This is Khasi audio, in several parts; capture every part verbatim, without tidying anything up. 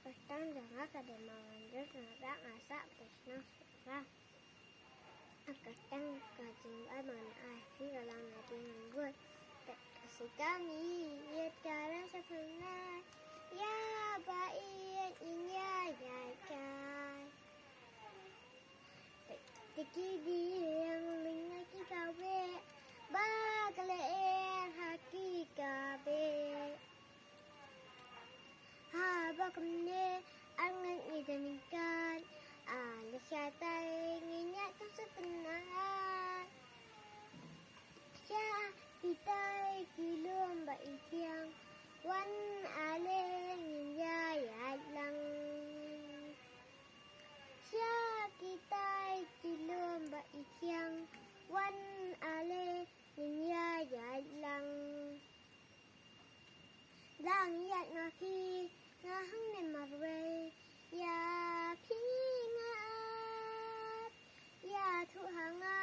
Kyrteng jong nga ka dei Mawlynrut, nga dak nga sah, pyrshang sngewbha. Kyrteng ka jingbatai ba ngan ai ha phi ka long na Baibl. Peit ka sitai ïeit ka la shah pynlait, ïa ba ïeit ngin ïa ïaid kai. Peit ki dieng lyngkhuh ki kawei, ba ka lyer ha ki kawei. Haba kumne, arngut ngi dang ryngkat, ale shatai ngin ïaid kam sngewtynnat. Sha kitai ki lum ba i thiang, wan ale ngin ïa ïaid lang. Sha kitai ki lum ba i thiang, wan ale ngin ïa ïaid lang. Dang ïaid ma phi nga hangne marwei, ïa phi nga ap, ïathuh ha nga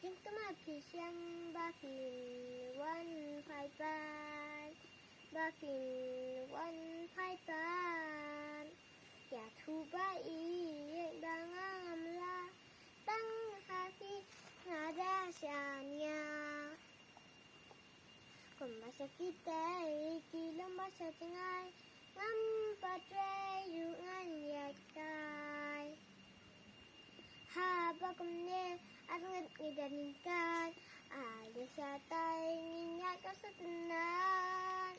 jingthoh ma phi shem ba phin wan phai pat, ba phin wan phai pat. Ïathuh ba ïeit ba ngam lah tang ha phi, nga da shaniah. Kumba sha kitai ki lum ba sha jngai, ngam pat trei ruh ngan ïaid kai. Haba kumne, arngut ngi dang ryngkat, ale shatai ngin ïaid kam sngewtynnat.